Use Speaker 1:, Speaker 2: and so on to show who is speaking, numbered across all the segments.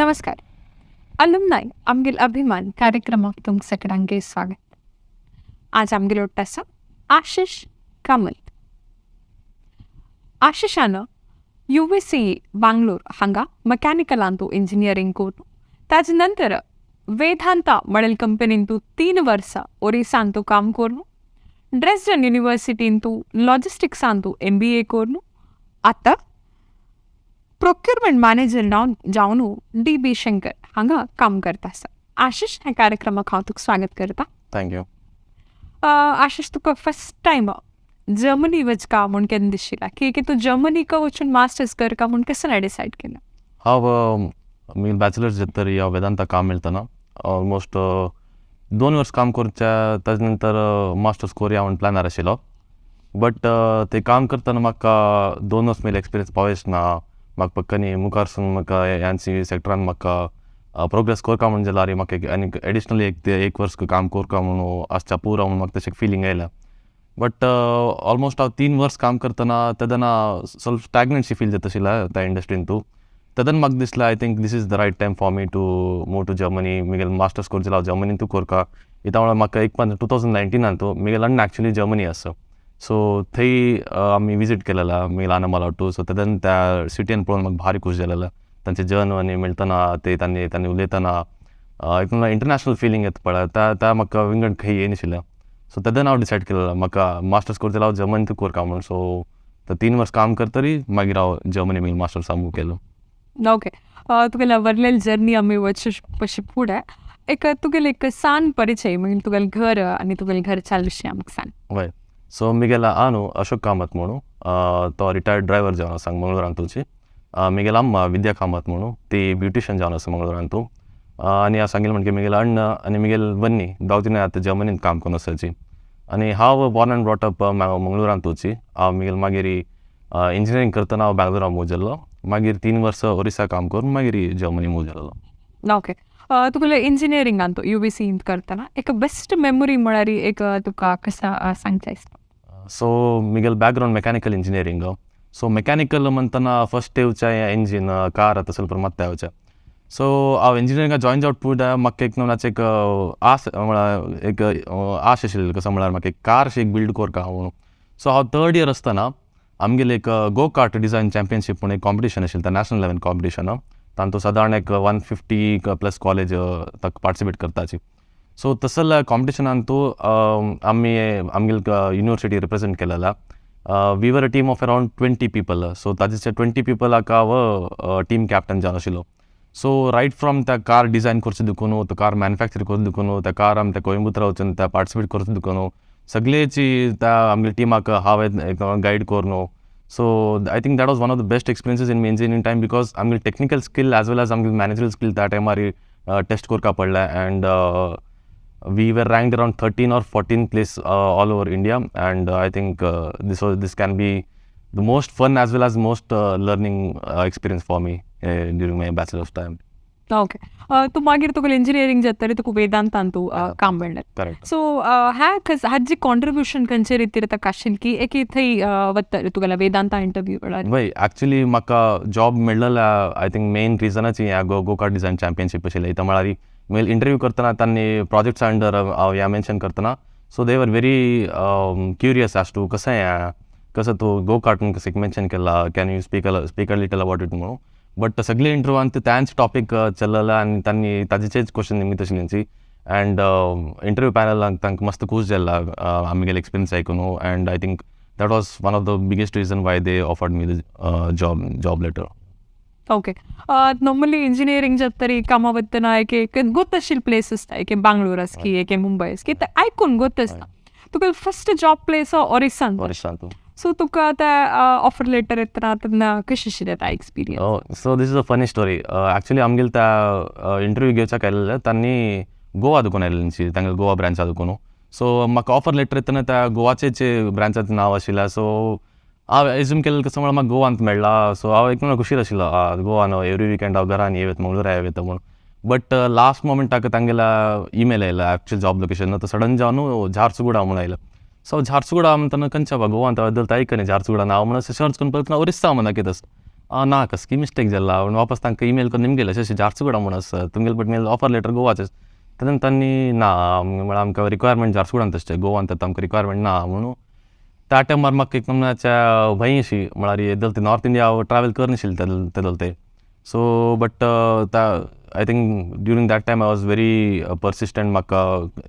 Speaker 1: नमस्कार. अलुमनाय आमगेल अभिमान कार्यक्रमाक तुमकां सगळ्यांक स्वागत. आज आमगेलो वांगडा आसा आशिष कामत. आशिषान यूवीसी बांगलोर हांगा मेकॅनिकलांतू इंजिनियरींग करून ताजे नंतर वेदांता मडेल कंपनींतू 3 वर्सां ओरिसांतू काम करून, ड्रेसडन युनिव्हर्सिटींतू लॉजिस्टिक्सांतू एमबीए करून आतां प्रोक्युरमेंट मॅनेजर नाव जावन डी बी शंकर हांगा काम करता आसा. आशिष, ह्या कार्यक्रमाक हांव तुका स्वागत करता.
Speaker 2: Thank you.
Speaker 1: Ashish, तुका फर्स्ट टायम जर्मनी वचका म्हूण केन्ना दिशिल्ला की की तूं जर्मनीक वचून मास्टर्स करका म्हूण कसं डिसायड केलं?
Speaker 2: हांव मी बॅचलर्स जातरी हांव वेदांता काम मेळतना ऑलमोस्ट 2 वर्स काम करच्या, ताजे नंतर मास्टर्स कोरया म्हूण प्लॅनार आशिल्लो. बट ते काम करतना म्हाका 2 वर्स मेल एक्सपिरियन्स पावयच ना. म्हाका पक्कनी मुखारसून म्हाका ह्याच सेक्टरान म्हाका प्रोग्रेस कोरका म्हूण जाल्यार म्हाका एक आनी एडिशनली एक ते एक वर्स काम कोरका म्हणून आसच्या पुरो म्हणून म्हाका तशें फिलींग आयलें. बट ऑलमोस्ट हांव 3 वर्स काम करतना तेदना ಸ್ವಲ್ಪ स्टॅग्नन्सी फील जाता आशिल्लें त्या इंडस्ट्रीन. तूं तेदन म्हाका दिसलें, I think this is the right time for me to move to Germany. Miguel masters course जाल्यार हांव जर्मनीन तूं कोरका इता म्हळ्यार म्हाका एक पण 2019नान मिगेल अण्ण एक्चुली जर्मनी आसा. सो थंय आमी विजीट केलेला मिगेल आनमलाटू. सो तेदन त्या सिटीन पळोवन म्हाका भारी खूश जालेलें. तांचे जन आनी मेळटना ते तांणी तांणी उलयतना एक म्हणल्यार इंटरनॅशनल फिलींग येता पळय, त्या त्या म्हाका विंगड खंय येयनाशिल्लें. सो तेदन हांव डिसायड केलेलो म्हाका मास्टर्स कोर्स जाल्यार हांव जर्मनी तूं कोरका म्हूण. सो ते 3 वर्स काम करतरी मागीर हांव जर्मनी मागीर मास्टर्सा मूव केलो.
Speaker 1: ओके, तुगेल्या वरलेल जर्नी आमी वच पशी फुडें एक तुगेले एक सान परिचय, म्हणजे तुगेलें घर आनी तुगेलें घरच्या विशीं आमकां सांग.
Speaker 2: वय, सो मिगेला आनु अशोक कामत म्हणू, तो रिटायर्ड ड्रायव्हर जावन आसा मंगळुरांतूची. मिगेला अम्मा विद्या कामत म्हणू, ती ब्युटिशियन जावन आसा मंगळुरांतू. आनी हांव सांगिल्लें म्हणजे मिगेल अण्ण आनी मिगेल वन्नी दोग आतां जर्मनींत काम करून आसाची. आनी हांव बॉर्न अँड ब्रॉट अप मंगळुरांतूची. हांव मिगेल मागीर इंजिनियरींग करतना हांव बँगलोरा मूव जाल्लो. मागीर 3 वर्सां ओरिसा काम करून मागीर जर्मनी मूव जाल्लो.
Speaker 1: ओके, तुगेलें इंजिनियरिंगान तूं यूवीसींत करतना एक बेस्ट मेमोरी म्हळ्यार एक तुका कसा सांगता दिसता?
Speaker 2: सो मिगेल background mechanical engineering. So mechanical म्हणतना फस्ट येवचें इंजीन, कार आतां ಸ್ವಲ್ಪ ಮತ್ತೆ येवचें. सो हांव इंजिनियरिंगाक जॉयन जावट फुडें म्हाका एक नवनाचे एक आस, म्हळ्यार एक आश आशिल्ली, कसो म्हळ्यार म्हाका एक कार शी एक बिल्ड कोरका म्हणून. सो हांव थर्ड इयर आसतना आमगेले एक गो कार्ट डिझायन चॅम्पियनशीप म्हूण एक कॉम्पिटिशन आशिल्लें, तें नॅशनल लेवल कॉम्पिटिशन. तांतू सादारण एक 150 प्लस कॉलेज ताका पार्टिसिपेट करताची. सो तसल्या कॉम्पिटिशनान तूं आमी आमगेले युनिवर्सिटी रिप्रेझेंट केलेला. We were a team of around 20 people. So ताजे 20 पिपलाक हांव टीम कॅप्टन जावन आशिल्लो. सो रायट फ्रॉम त्या कार डिझायन करचे देखून, तो कार मॅन्युफॅक्चर करून देखून, त्या कार आमी त्या कोइंबतूरा वचून त्या पार्टिसिपेट करचे देखून, सगळेची त्या आमगे टिमाक हांवें गायड करून. So I think that was one of the best experiences in my engineering time, because आमगे technical skill as well as आमगे मॅनेजरल स्कील त्या टायमार टेस्ट करपा पडलें and we were ranked around 13 or 14 place all over India, and I think this can be the most fun as well as most learning experience for me during my bachelor's time.
Speaker 1: Okay, तूं मागीर तुगेलें engineering जातरी तुका वेदांतान तूं काम मेळ्ळें.
Speaker 2: Correct.
Speaker 1: So ह्या हाजी contribution खंयचे रितीर ताका आशिल्लें की एक थंय वता तुगेल्या वेदांता इंटरव्यू वेळार?
Speaker 2: वय, एक्चुली म्हाका जॉब मेळ्ळेल्या I think main रिजनाच ह्या गो कार्ट डिझायन चॅम्पियनशीप आशिल्लें. इतां म्हळ्यार मागीर इंटरव्यू करतना तांणी प्रोजेक्ट्स अंडर हांव ह्या मेन्शन करतना, so they were very curious as to कसं हें, कसं तूं गो कार्ट कसं मेन्शन केला, can you speak a little about it म्हणून. बट सगळे इंटरव्यूआन तेंच टॉपीक चल्लेलें आनी तांणी ताजेचेच क्वेश्चन निमित्त आशिल्ली अँड इंटरव्यू पॅनलाक तांकां मस्त खूश जाल्ला आमगेले एक्सपिरियन्स आयकून, and I think that was one of the biggest reason why they offered me the job later.
Speaker 1: Okay, normally engineering जातरी कामा वतना एक एक गोत आशिल्ले प्लेस आसता, एक बांगलोर आसकी, एक मुंबय आसकी, ते आयकून गोत आसता. तुका फर्स्ट जॉब प्लेस ओरिसान.
Speaker 2: ओरिसांतू.
Speaker 1: सो तुका ते ऑफर लेटर येतना तेन्ना कशें आशिल्लें ते experience?
Speaker 2: So this is a funny story actually. आमगेले त्या इंटरव्यू घेवच्याक आयलेले तांणी गोवा दुकून आयलेली, तांगेले गोवा ब्रांचा दुकून. सो म्हाका ऑफर लेटर येतना त्या गोवाचेच ब्रांचाचें नांव आशिल्लें. सो हांव एज्यूम केल्लें कसो म्हळ्यार म्हाका गोवांत मेळ्ळा. सो हांव एक खुशीर आशिल्लो, गोवा न्हू, एवरी विकेंड हांव घरान येयत मंगळूरा येता म्हूण. बट लास्ट मोमेंटाक तांगेला इमेल आयला, एक्चुअल जॉब लोकेशन तो सडन जावन झारसुगुडा म्हूण आयलो. सो झारसुगुडा म्हणटना खंयच्या बा गोवांत बद्दल आयकनी झारसुगुडा नांव म्हणून सर्च करून पळयतना ओरिस्सा म्हणून दाखयता. ना कसकी मिस्टेक जाल्ला पूण वापस तांकां इमेल करून निमगेले अशें अशें झारसुगुडा म्हूण आसा तुमगेले बट मेल ऑफर लेटर गोवाचें तेन्ना तांणी ना म्हळ्यार आमकां रिक्वायरमेंट झारसुगुडान तशें गोवान तर आमकां रिक्वायरमेंट ना म्हणून त्या टायमार म्हाका एक नमुन्याच्या भंय अशी म्हळ्यार येदल ते नॉर्थ इंडिया हांव ट्रॅवल करनाशिल्लें तेदल ते. So but I think during that time I was very persistent. म्हाका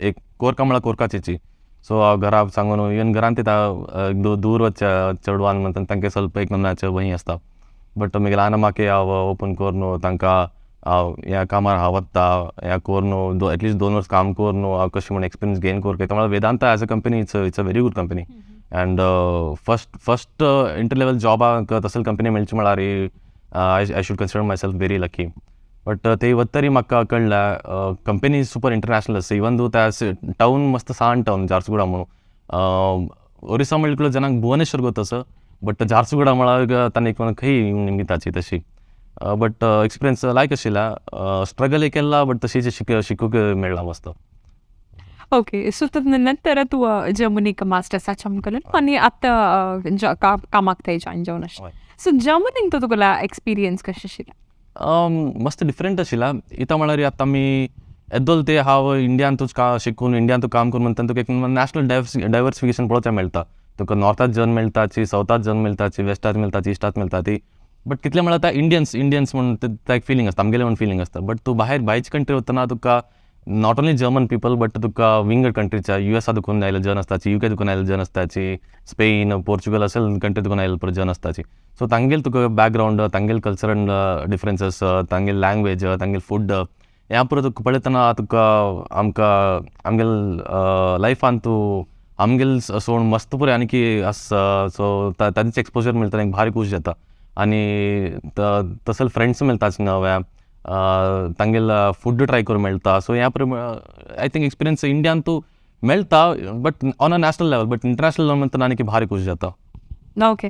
Speaker 2: एक कोरका म्हळ्यार कोरकाचेची. सो हांव घरा सांगून इवन घरान ते दूर वचच्या चेडवान म्हणटा तांकां ಸ್ವಲ್ಪ एक नमुन्याचें भंय आसता. बट मागीर आना म्हाका हांव ओपन करून तांकां हांव ह्या कामार हांव वता ह्या करून एटलिस्ट 2 वर्स काम करून हांव कशें म्हूण एक्सपिरियन्स गेन करूंक म्हळ्यार Vedanta as a company it's a very good company. And first entry level जॉबाक तसली कंपनी मेळची म्हळ्यार I should consider myself very lucky. But ते वत्तरी म्हाका कळ्ळें कंपनी सुपर इंटरनॅशनल आसा. इवन दो त्या टावन मस्त सान टावन झारसुगुडा म्हणून ಒರಿಸ್ಸಾ म्हळ्यार जनांक भुवनेश्वर ಗೊತ್ತು आसा बट झारसुगुडा म्हळ्यार तांणी एक खंय निमगिताची तशी. बट एक्सपिरियन्स लायक आशिल्ला, स्ट्रगल केला बट तशी शिकूंक मेळ्ळा मस्त.
Speaker 1: ओके, सो नंतर तूं जर्मनीक मास्टर्सा चमकलन आनी आतां कामाक थंय जॉयन जावन आशिल्लें. सो जर्मनीक तो तुगेलो एक्सपिरियन्स कशें आशिल्लें?
Speaker 2: मस्त डिफरंट आशिल्ला. इतां म्हळ्यार आतां आमी येदोल ते हांव इंडियांतूच शिकून इंडियांतूच काम करून म्हणटा तुका एक नॅशनल डायवर्सिफिकेशन पळोवपाक मेळटा. तुका नॉर्थात जन मेळटाची, सावथात जन मेळटाची, वेस्टात मेळटाची, इस्टात मेळटा. बट कितलें म्हळ्यार आतां इंडियन्स इंडियन्स म्हूण ते एक फिलींग आसता, आमगेलें म्हूण फिलींग आसता. बट तूं भायर भायचे कंट्री वतना तुका not only German people but तुका विंगड कंट्रीच्या युएसा दुखून आयिल्ले जन आसताची, युके दुखून आयिल्ले जन आसताची, स्पेन, पोर्चुगल अशें कंट्री दुखून आयिल्ले जन आसताची. सो तांगेले तुका बॅकग्रावंड, तांगेले कल्चरल डिफरन्सीस, तांगेले लँग्वेज, तांगेले फूड ह्या पुरो तुका पळयतना तुका आमकां आमगेले लायफान तूं आमगेले सोड मस्त पुरो आनीकी आसा. सो तांचे एक्सपोजर मेळटा, एक भारी खूश जाता. आनी तसले फ्रेंड्स मेळटाच नव्या, तांगेले फूड ट्राय करूंक मेळटा. सो ह्या पुरो I think experience इंडियान तूं मेळटा but on a national level, but international level म्हणटा आनीक भारी खूश जाता.
Speaker 1: ओके,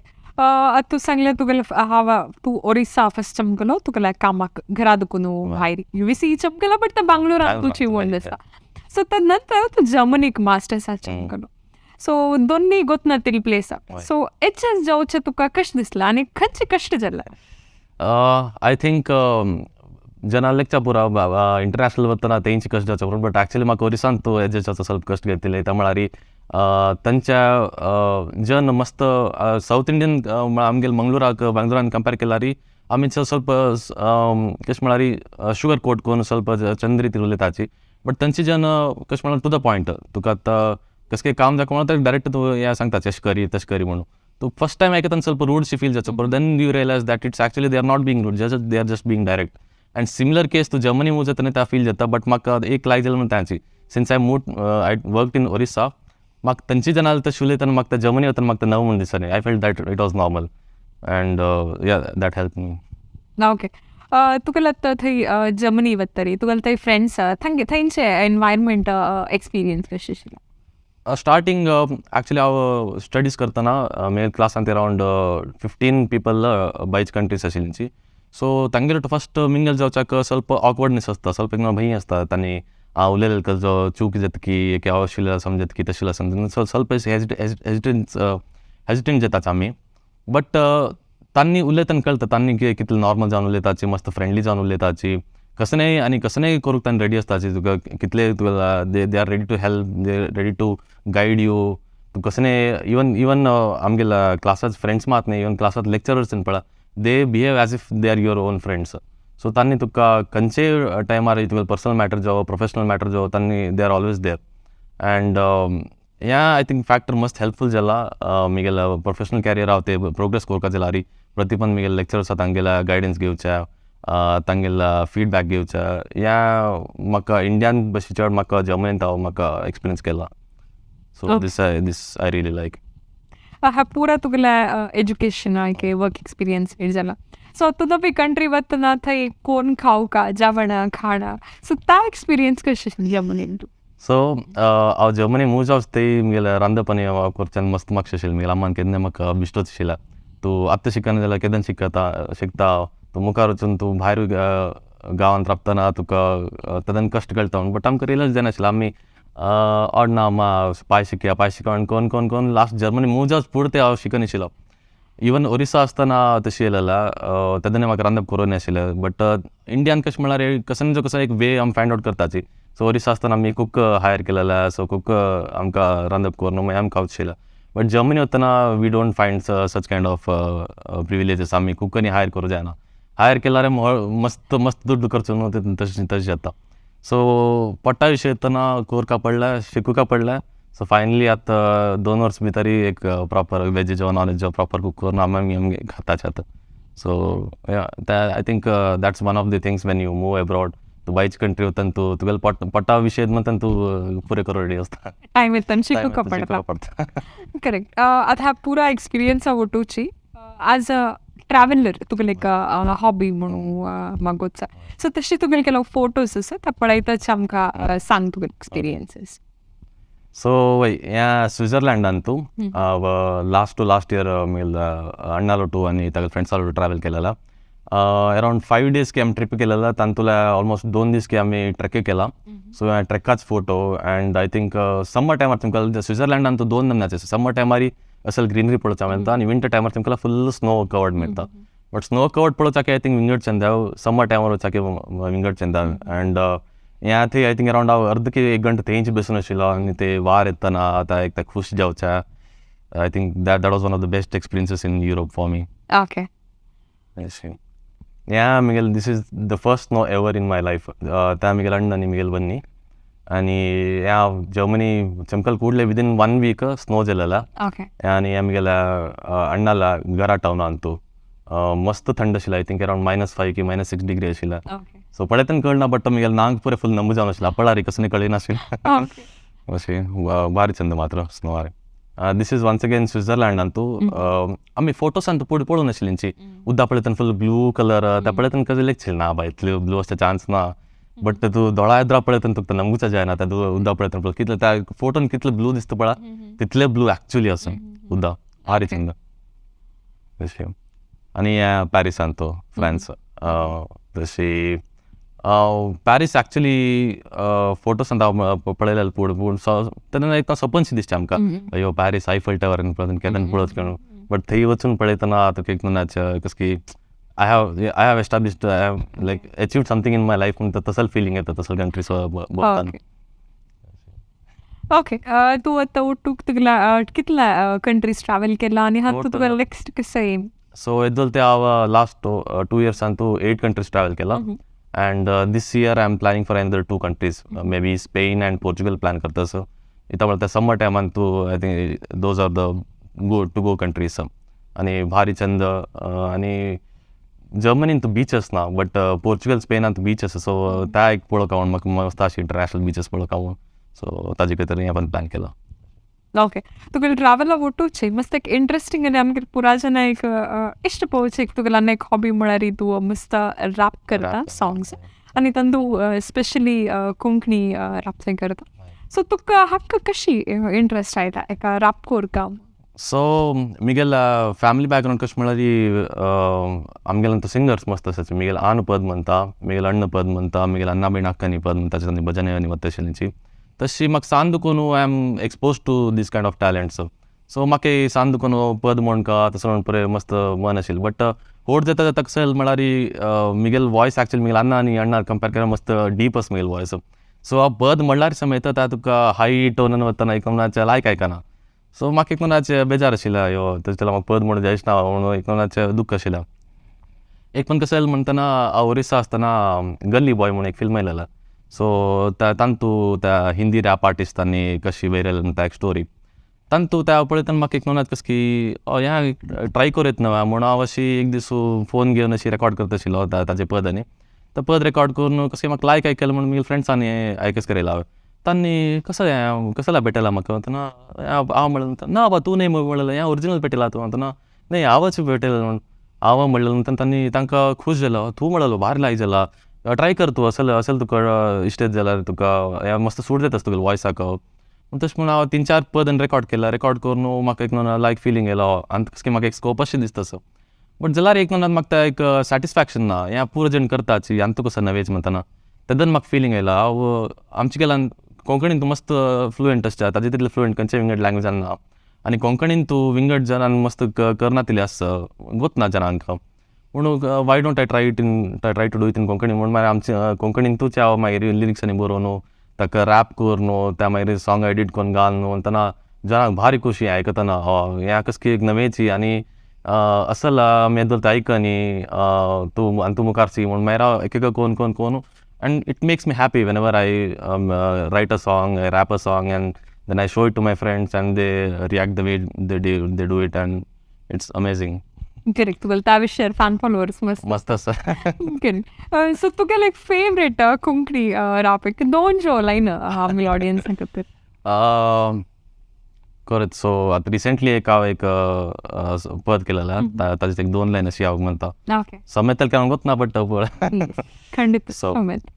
Speaker 1: तूं सांगलें तुगेलें हांव तूं ओरिसा फस्ट चमकलो तुगेल्या कामाक घरा दुखून भायर युएसी चमकलो बट तें बांगलोरान तुजी व्हडलें आसा. सो त्या नंतर तूं जर्मनीक मास्टर्सा चमकलो. सो दोनूय गोतनातील प्लेस आसा. सो एच एस जावचें तुका कशें दिसलें आनी खंयचे कश्ट जाल्ले?
Speaker 2: I think जनालेकच्या पुरा इंटरनॅशनल वतना तेंचे कश्ट जावचे पुरो बट एक्चुअली म्हाका ओरिसान तूं एडजस्ट जावचो ಸ್ವಲ್ಪ कश्ट घेतिल्ले. त्या म्हळ्यार तांच्या जन मस्त सावथ इंडियन आमगेले मंगळुराक बेंगलोरान कंपेर केल्यार आमी ಸ್ವಲ್ಪ कशें म्हळ्यार शुगर कोट करून ಸ್ವಲ್ಪ चंद रितीन उलयताची. बट तांचे जन कशें म्हळ्यार टू the point, तुका आतां कसकें काम जाका म्हणून डायरेक्ट तूं हें सांगता अशें करी तशें करी म्हणून. तूं फर्स्ट टायम आयकतना ಸ್ವಲ್ಪ रूड शी फील जाचो, but then you realise that it's actually they are not being rude, just they are just being direct. And similar case तूं जर्मनी मूव जाता त्या फील जाता. बट म्हाका एक लायक जालें म्हणून तांची since I moved I work in Orissa म्हाका तांची जनां तशें उलयतना म्हाका जर्मनी वतना म्हाका नवो म्हूण दिसना. I felt that it was normal and yeah that help me.
Speaker 1: Okay, तुका आतां थंय जर्मनी वतरी तुका थंय फ्रेंड्स थंयचे एनवायरमेंट एक्सपिरियन्स कशें आशिल्लें?
Speaker 2: स्टार्टींग एक्चुअली हांव स्टडीज करतना म्हगे क्लासांत अरावंड 15 पीपल भायचे कंट्रीज आशिल्ली. सो तांगेले फस्ट मिंगल जावच्याक ಸ್ವಲ್ಪ ऑकवर्डनेस आसता, ಸ್ವಲ್ಪ एक भंय आसता. तांणी उलयलें कसो चूक जाता की अशें समजत की तशें समजत ಸ್ವಲ್ಪ हेजिटेंट जाताच आमी. बट तांणी उलयतना कळटा तांणी कितले नॉर्मल जावन उलयताची, मस्त फ्रेंडली जावन उलयताची, कसलेंय आनी कसलेंय करूंक तांणी रेडी आसताची. तुका कितले तुका they are ready to help, they ready to guide you. तूं कसलें इवन इवन आमगेल्या क्लासांत फ्रेंड्स मात न्ही, इवन क्लासांत लेक्चरर्स पळय they behave as if they are your own friends. So तांणी तुका खंयचेय टायमार तुगे पर्सनल मॅटर जावं प्रोफेशनल मॅटर जावं तांणी they are always there. And ह्या I think factor मस्त हेल्पफूल जाला म्हगेल्या प्रोफेशनल कॅरियर हांव ते प्रोग्रेस करपाक जाल्यार प्रतिपन म्हगेले लेक्चरर्स आसा तांगेल्या गायडन्स घेवच्या, तांगेल्या फिडबॅक घेवच्या. ह्या म्हाका इंडियान बशी चड म्हाका जर्मनींत हांव म्हाका एक्सपिरियन्स केला. So this I really like.
Speaker 1: हा पुरा तुगेलें एज्युकेशन के वर्क एक्सपिरियन्स जाला. सो तूं नवी कंट्री वतना थंय कोण खावका जेवणां खाणां सो ता एक्सपिरियन्स कशें जर्मनीन तूं?
Speaker 2: सो हांव जर्मनी मूव जावच ती म्हगेलें रांदप आनी करच्यान मस्त मातशें आशिल्लें. म्हगेल्या अम्मान केन्ना म्हाका बिश्टोच आशिल्लें तूं आतां शिकना जाल्यार केदन शिकता शिकता, तूं मुखार वचून तूं भायर गांवांत राबतना तुका तेदन कश्ट कळटा म्हणून. बट आमकां रियलायज जायनाशिल्लें. आमी ऑड ना अम्मा पाय शिकया पाय शिकया कोन कोन कोन लास्ट जर्मनी मूव जावच पुरतें हांव शिकनाशिल्लो. इवन ओरिसा आसतना तशी येयलेला तेन्ना म्हाका रांदप करूं नाशिल्लें, बट इंडियान कशें म्हळ्यार कसो कसो एक वे आमी फायंड आवट करताची. सो ओरिसा आसतना आमी कूक हायर केलेला, सो कूक आमकां रांदप करून मागीर आमकां खावचें. बट जर्मनी वतना we don't find such kind of privileges. आमी कूक आनी हायर करूं जायना, हायर केल्यार मस्त मस्त दुड्डू खर्च न्हू, तशें तशें जाता. सो पोटा विशय येतना कोरका पडला, शिकुका पडला. सो फायनली आतां 2 वर्स भितर एक प्रॉपर वेज जेवण नॉन वेज प्रॉपर कूक करून आमी आमगे खाताचे आतां. So I think that's one of the things when you move abroad, तूं भायचे कंट्री वतना तूं तुगेले पोट पोटा विशय म्हणटा तूं पुरे करून रेडी आसता.
Speaker 1: टायम येतना शिकूंक पडटा.
Speaker 2: पडटा.
Speaker 1: करेक्ट. आतां पुरा एक्सपिरियन्स वटूची एज अ ट्रॅव्हलर तुगेले एक हॉबी म्हणून मागोचा, सो तशी तुगेले ಕೆಲವು फोटोज आसा ते पळयताच आमकां सांग तुगेले एक्सपिरियन्सीस.
Speaker 2: सो वय ह्या स्विट्झर्लंडान तूं लास्ट टू लास्ट इयर मुगेल अण्णालोटू आनी तागे फ्रेंड्सालोटू ट्रॅवल केलेला. अरावंड 5 डेज की आमी ट्रिप केलेला, तातूंतले ऑलमोस्ट 2 दीस की आमी ट्रेक केला. सो ह्या ट्रेकाच photo and I think summer टायमार तुमकां स्विट्झर्लंडान तूं 2 नमनाचे समर टायमार असल ग्रीनरी पळोवचा मेळटा आनी विंटर टायमार तुमकां फुल स्नो कवर्ड मेळटा. बट स्नो कवर्ड पळोवचाक I think विंगड चंदा समर टायमार वचाके विंगड चंदा. अँड ह्या थंय I think around हांव अर्द की 1 घंटा थंयच बसून आशिल्लो आनी ते वार येतना आतां एक ते खूश जावच्या. I think that was one of the best experiences in Europe for me.
Speaker 1: Okay.
Speaker 2: ह्या मुगेल this is the first snow ever in my life. त्या मुगेल अण्ण आनी मुगेल बन्नी आनी ह्या जर्मनी चमकल ಕೂಡಲೇ ವಿದಿನ್ 1 ವೀಕ್ ಸ್ನೋ ಜೆಲ್ಲಲ್ಲ.
Speaker 1: ಓಕೆ.
Speaker 2: आनी आमगेल्या अण्णाला घरा टावनान तूं मस्त थंड आशिल्लें. I think around -5 की -6 डिग्री आशिल्लें.
Speaker 1: ओके.
Speaker 2: सो पळयतना कळना, बट मुगेल नांग पुरे फुल नंबू जावन आशिल्लें, पळारी कसं कळिनाशिल्लें.
Speaker 1: ओके.
Speaker 2: अशें भारी चंद मात्र snow. This is once again स्विट्झर्लंडान तूं आमी फोटोसान तूं पळोवन आशिल्ली उदक पळयतना फुल ब्लू कलर, त्या पळयतना कसं लेगशील ना बाय इतले ब्लू आसता चान्स ना. बट तूं दोळा एदरा पळयतना तुका नमगूचा जायना. त्या उदक पळयतना कितले त्या फोटोन कितले ब्लू दिसता पळा, तितले ब्लू एक्चुअली आसा उदक, भारी चंद तशें. आनी पॅरिसान तो फ्रांस तशी पॅरीस एक्चुअली फोटोसान हांव पळयलें पूण पूण तेन्ना एक सपनशी दिसता आमकां, अयो पॅरीस आयफल टावर केन्ना पळोवचें म्हणून. बट थंय वचून पळयतना तुका एक मनाचें कसं की I have established, I have like achieved something in my life म्हणटा तसं फिलिंग येता तसं कंट्रीज भोंवताना.
Speaker 1: ओके. तूं आतां ಒಟ್ಟು तुगेला कितल्या कंट्रीज ट्रॅव्हल केला आनी हातूंत तुका नेक्स्ट कसो एम?
Speaker 2: सो येदोल ते हांव लास्ट 2 इयर्सान तूं 8 कंट्रीज ट्रॅव्हल केला. And this year I am planning for another 2 countries, maybe Spain and Portugal plan करता. सो इतां म्हणटा समर टायमान तूं I think those are the go to go countries. आनी भारी चंद. आनी जर्मनीन तूं बीचस ना, बट पोर्चुगल स्पेनांत बीच आसा. सो त्या एक पळोवंक म्हूण म्हाका मस्त अशी इंटरनॅशनल बीचस पळोवंक म्हूण, सो ताजे खातीर हें पण प्लॅन केला.
Speaker 1: ओके. तुगेले ट्रॅव्हला वटूचे मस्त एक इंट्रस्टिंग आनी आमगे पुरा जाणां एक इश्ट पळोवचें एक तुगेलो एक हॉबी म्हळ्यार तूं मस्त रॅप करता सॉंग्स आनी तातूंत स्पेशली कोंकणी रॅप करता. सो तुका हाका कशी इंट्रस्ट आयला एका रॅप कोरका?
Speaker 2: सो मुगेल फॅमिली बॅकग्रावंड कशें म्हळ्यार आमगेले सिंगर्स मस्त आसाची. मुगेल आन पद म्हणटा, मुगेल अण्ण पद म्हणटा, मुगेल अण्णा बीन अक्कानी पद म्हणटा, तांणी भजन आनी वता आशिल्ली. तशी म्हाका सान दुखून I am expose to this kind of talents. So म्हाका सान दुखून पद म्हणका तसो म्हण पळय मस्त मन आशिल्लें. बट व्हड जाता जाता कशें म्हळ्यार मुगेल वॉयस एक्चुअली मुगेल अण्णा आनी अण्णा कंपेर केल्यार मस्त डीप आसा मुगेल वॉयस. सो हांव पद म्हणल्यार समयता त्या तुका हाय टोनान वतना एक मनाचें लायक आयकना. सो म्हाका एक मनाचें बेजार आशिल्लें, अयो तशें जाल्यार म्हाका पद म्हणूं जायच ना म्हणून एक मनाचें दुख्ख आशिल्लें. एक पण कशें म्हणटना हांव ओरिसा आसतना गल्ली बॉय म्हणून एक फिल्म आयलेलें. सो तातूंत त्या हिंदी रॅप आर्टिस्टांनी कशी वयर म्हणटा एक स्टोरी तातूंत त्या पळयतना म्हाका एक मनांत कशें की हें ट्राय करूं येता न्हू म्हणून हांव अशी एक दीस फोन घेवन अशी रेकॉर्ड करता आशिल्लो ताजें पद. आनी तो पद रेकॉर्ड करून कशें म्हाका लायक आयकलें म्हणून म्हगे फ्रेंड्सांनी आयकस करयलें हांवें. तांणी कसो हें कसो भेटला म्हाका म्हणटना हांव म्हणलें ना बाबा तूं न्हय म्हणलें हें ओरिजिनल भेटला तूं म्हणटना न्हय हांवच भेटला म्हूण हांव म्हणलें म्हणटना तांणी तांकां खूश जालो, तूं म्हणलो भारी लायक जाला, ट्राय कर तूं असल असल तुका इश्टेत जाल्यार तुका हें मस्त सूट जाता तुगेल्या वॉयसाक. तशें म्हणून हांव 3-4 पद रेकॉर्ड केला. रेकॉर्ड करून म्हाका एक लायक फिलींग येयलो आनी तशें म्हाका एक स्कोप अशें दिसता असो. बट जाल्यार एक म्हाका एक सॅटिस्फॅक्शन ना, हें पुरो जण करताची आनी तुका कसो नवेच म्हणटना तेन्ना म्हाका फिलींग येयला. हांव आमच्या गेल्यान कोंकणीन तूं मस्त फ्लुएंट आसता, ताजे तितले फ्लुएंट खंयच्या विंगड लँग्वेजान ना. आनी कोंकणीन तूं विंगड जनान मस्त करनातिले आसा गोत ना जनांक म्हणून why don't I try to do it in Konkani म्हूण मागीर आमचे कोंकणींतूच हांव मागीर लिरिक्स आनी बरोवन ताका रॅप करून त्या मागीर सॉंग एडिट करून घाल न्हू. तेन्ना जनांक भारी खोशी आयकतना, हें कसकी एक नवेची आनी असल आमी येदोळ आयकनी तूं आनी तूं मुखार सी म्हूण मागीर हांव एक एक कोन कोन कोन and it makes me happy whenever I write a song, I rap a song and then I show it to my friends and they react the way they do it and it's amazing.
Speaker 1: Correct, तुगेले त्या विशयार fan followers मस्त.
Speaker 2: मस्त आसा.
Speaker 1: Correct, so तुगेले एक favourite Konkani राप एक दोन जो लायन आमी ऑडियन्स खातीर.
Speaker 2: खरेंच, सो आतां रिसेंटली एक हांव एक पद केलेलें, ताजे एक दोन लायन अशी हांव म्हणटा.
Speaker 1: ओके.
Speaker 2: समेतल काय गोत ना पडटा पळय.
Speaker 1: खंडीत.
Speaker 2: So,
Speaker 1: समेत.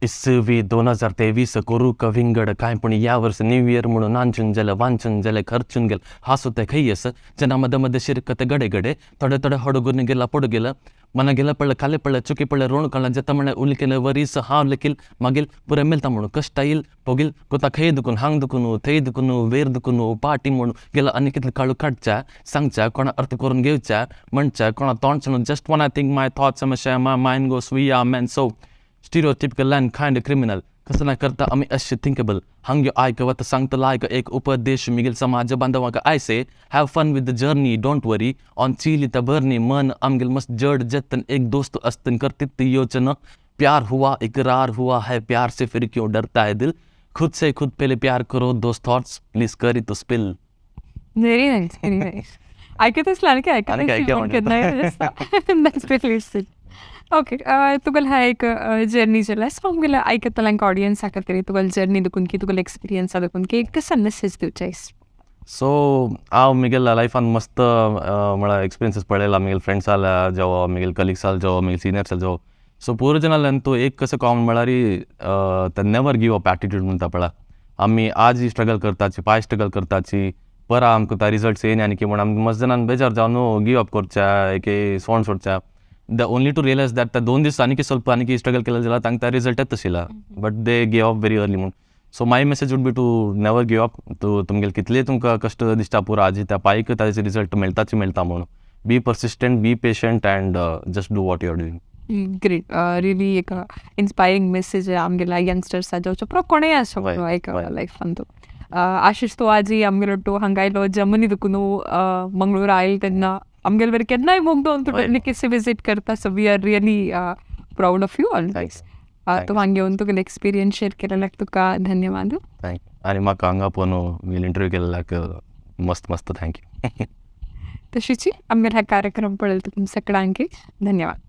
Speaker 2: इसवी 2023 करूक विंगड काय, पण या वर्स न्यू इयर म्हणून नांचून गेले, वांचून गेले, खर्चून गेले, हासुते खैयस जना मद मद शिरकत गडे गडे थोडे थोडे हडगून गेला पडू गेलं मना गेलं पडलं खाले पडलं चुकी पडलं रोण कळलं जत म्हणे उल केलं वरीस हांव लेकील मागील पुरे मेलता म्हणून कश्ट येईल पोगील कोता खंय दुखून हांग दुखून थंय दुखून वेर दुखून पाटी म्हणून गेला आनी कितले काळू काडच्या सांगच्या कोणा अर्थ करून घेवच्या म्हणच्या कोणा तोंड. Just when I think my thoughts, my mind goes, we are man so stereotypical and kind criminal. कसं ना करता आमी अशें थिंकेबल हांग आयक वता सांगता लायक एक उपदेश मिगेल समाज बांधवांक. I say have fun with the journey, don't worry on चिली त बर्नी. मन आमगेल मस्त जड जतन एक दोस्त अस्तन करतित योजना. प्यार हुआ इकरार हुआ है प्यार से, फिर क्यों डरता है दिल? खुद से खुद पहले प्यार करो, those thoughts please करी तो spill.
Speaker 1: Very nice, very nice. ऐकत असला की
Speaker 2: आणि काय काय
Speaker 1: ऐकत. ओके, तुगेल हा एक जर्नी जाला, सो आमगेले आयकतल्यांक ऑडियन्सा खातीर तुगेले जर्नी दुखून की तुगेले एक्सपिरियन्सा दुखून की एक कसं मेसेज दिवचे?
Speaker 2: सो हांव म्हगेल्या लायफान मस्त म्हळ्यार एक्सपिरियन्सीस पळयला. म्हगेले फ्रेंड्स जाल्या जावं, म्हगेले कलिग्स जाले जावं, म्हगेले सिनियर्स जाले जावं, सो पुरो जाणांल्यान तो एक कसो कॉमन म्हळ्यार ते नेवर गिव अप एटिट्यूड म्हणटा पळय. आमी आज स्ट्रगल करताची, पाय स्ट्रगल करताची, परा आमकां ता रिजल्ट्स येयना आनी की म्हूण आमी मस्त जाणान बेजार जावन गिव अप करच्या, एक सोंड सोडच्या, the only to realise that त्या 2 दीस आनीक ಸ್ವಲ್ಪ आनीक स्ट्रगल केलें जाल्यार तांकां रिजल्ट येता आशिल्ला, but they give up very early म्हणून. So my message would be to never give up. तूं तुमगेले कितलेय तुमकां कश्ट दिसता पुरो, आजी त्या पायक ताजे रिजल्ट मेळटाच मेळटा म्हणून. Be persistent, be patient and just do what you are doing.
Speaker 1: Great, really एक इन्स्पायरींग मेसेज आमगेल्या यंगस्टर्सा जावचो पुरो कोणेय आसो एक लायफान. तूं आशिश, तूं आजी आमगेलो हांगा आयलो जर्मनी दुखून मंगळूर आयल तेन्ना आमगेले बरें केन्नाय मोग दोन तूं किसे विजीट करता, so we are really proud of you always. तूं हांगा येवन तुगेले एक्सपिरियन्स शेअर केलेल्याक तुका धन्यवाद.
Speaker 2: Thank you. आनी म्हाका हांगा पळोवन म्हगेलो इंटरव्यू केलेल्याक मस्त मस्त thank you.
Speaker 1: तशीच आमगेले हा कार्यक्रम पळयलो तुमकां सगळ्यांक धन्यवाद.